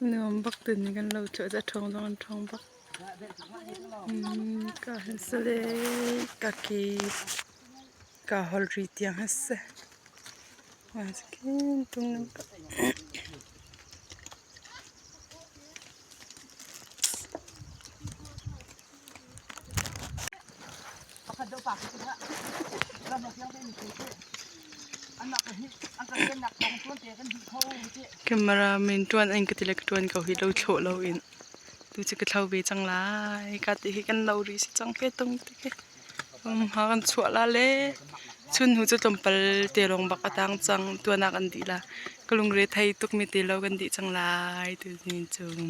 Nuam bak tuni kan lo cu a ṭhawng zong an ṭhawng bak. Ka han si le ka ki ka hol ri tiang a si. Camera men ṭuan an ka ti le ka ṭuan ko hi lo thlawh loin tu cu ka thlo ve cang lai. Ka ti hi kan lo rih si cang ke tung ti khi. Ha kan chuah la le chun hnu cu tlawmpal te lawng bak a tang cang tuan ah kan dih la. Ka lungre thei tuk mi te lo kan dih cang lai tu ni cun.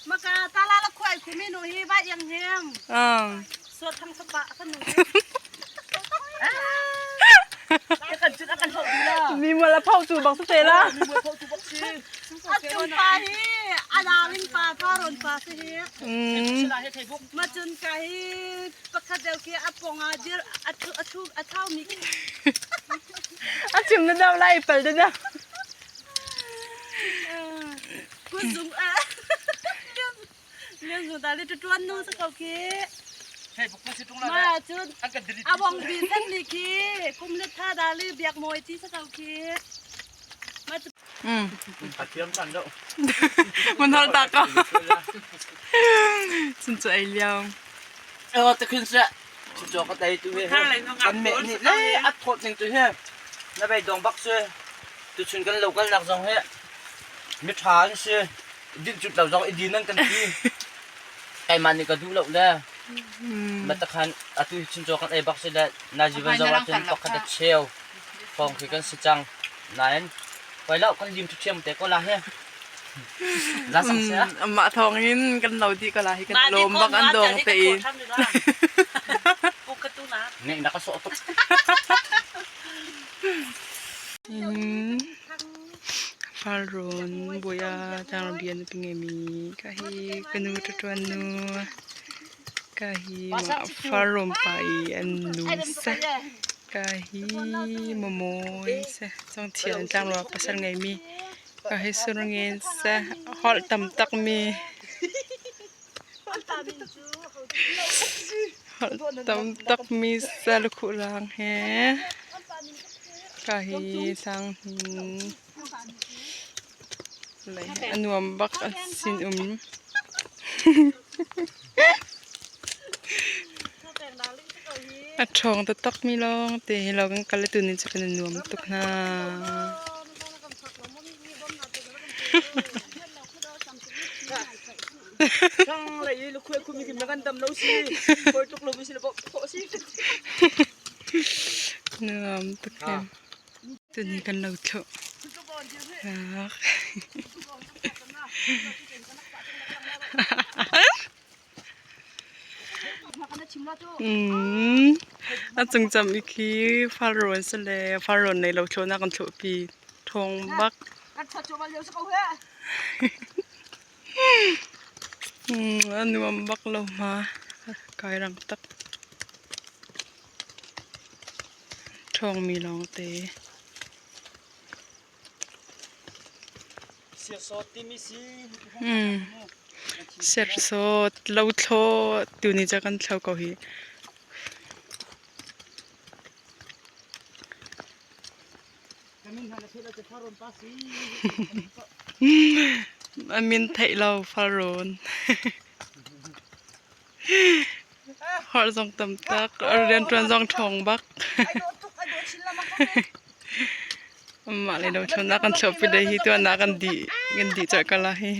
Maka tala la khuai khumi nu hi va iang hem. Suat thang sapa kan nu. Mi mual a phau tu bak te la. A cung pa hi a dawin pa faron pa si hi. Ma cun ka hi pakhat deuh khi a pong ah dir a thu a thu a thau mi. A chim na dau lai pal da da. Kuzung a Lian zung ta le tuan nu sa ko khi. Ma cun a bong bi sen ni khi kum le tha da le biak moi ti sa ko khi. Ma cu A thiam tan do. Mun hol ta ko. Cun cu ei liao. Eo te khin se. Chu cho ka tai tu he. Kan me ni le at thot ning tu he. Na bei dong bak se. Tu chun kan local nak zong he. Mi tha an si. Din cut lo zong i din an kan ti. Keimah nih ka duh lo le. Ma takhan atu chin cho kan ei bak se le na jivan zong ahcun pakhat a cheu. Phong khi kan si cang. Nain poi lo kan lim ṭhiam te ko la he. Za sang se. Mah thawng in kan lo dih ko la hi kan lawm bak an dong te in. Ngeih na ka sawh tuk. Farrawn bawi ah tlanglawng nupi ngeimi ka hi ka nu ṭaṭuan nu ka hi mah farrawn pa i an nu seh ka hi mawmawi seh congthian tlanglawng pasal ngeimi ka hi surngen seh holh tam takmi holh tam takmi seh lukhuh raang he ka hi sang hin a nuam bak a sinum. A ṭhawng taktakmi lawngte hi lo kan kal i tuni cu kan i nuam tuk hna. Nuam tuk em. Tuni kan lo thluh. A cungcam i khi farrawn si le farrawn nei lo thlawhnak kan thlawhpi ṭhawng bak. A nuam bak lo ma. Kai rang tak. Ṭhawngmi lawngte. Sersawt lothlaw tuni cu kan thlo ko hih. A min theih lo farrawn. Holh zong tam tak, rianṭuan zong ṭhawng bak. Mah le dothlonak kan thlauhpi dei hi tuan ah kan dih kan dih colh ko la hi.